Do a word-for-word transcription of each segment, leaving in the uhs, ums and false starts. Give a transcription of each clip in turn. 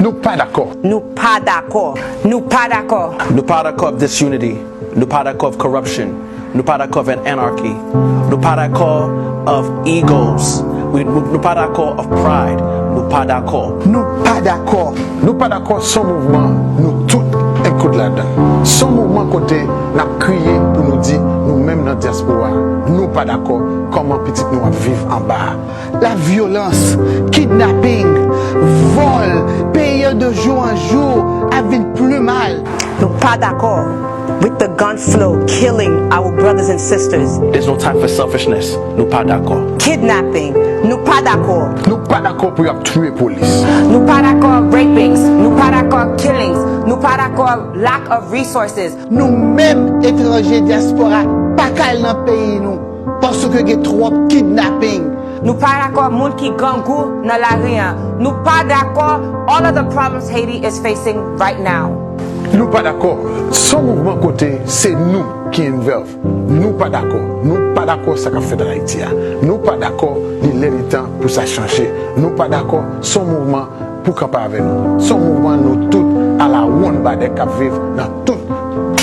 Nou pa dakò. Nou pa dakò. Nou pa dakò. Nou pa dakò of disunity. Nou pa dakò of corruption. Nou pa dakò of an anarchy. Nou pa dakò of egos. We- Nou nou pa dakò of pride. Nou pa dakò. Nou pa dakò. Nou pa dakò s on mouvman nou tout enklid ladan. S on mouvman kote n ap kriye pou nou di nou menm nan dyaspora, nou pa dakò kòman pitit nou ap viv anba a. La vyolans, kidnaping, vòl, peyi an de jou an jou ap vin pli mal. Nou pa dakò with the gun flow killing our brothers and sisters. There's no time for selfishness. Nou pa dakò. Kidnapping. Nou pa dakò. Nou pa dakò pou y ap touye polis. Nou pa dakò rapings. Nou pa dakò killings. Nou pa dakò lack of resources. Nou menm etranje dyaspora pa ka al nan peyi nou paske gen twòp kidnaping. Nou pa dakò moun ki grangou nan lari an. Nou pa dakò all of the problems Haiti is facing right now. Nou pa dakò s on mouvman kote se nou ki involve. Nou pa dakò. Nou pa dakò sa k ap fèt an Ayiti a. Nou pa dakò li lè li tan pou sa chanje. Nou pa dakò s on mouvman pou kanpe avè nou. S on mouvman nou tout alawonn badè k ap viv nan tout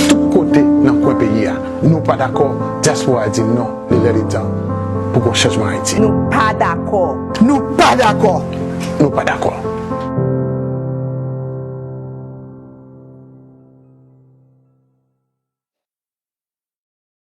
tout kote nan kwen peyi a. Nou pa dakò, dyaspora di non, li lè li tan pou gon chanjman Ayiti. Nou pa dakò. Nou pa dakò. Nou pa dakò.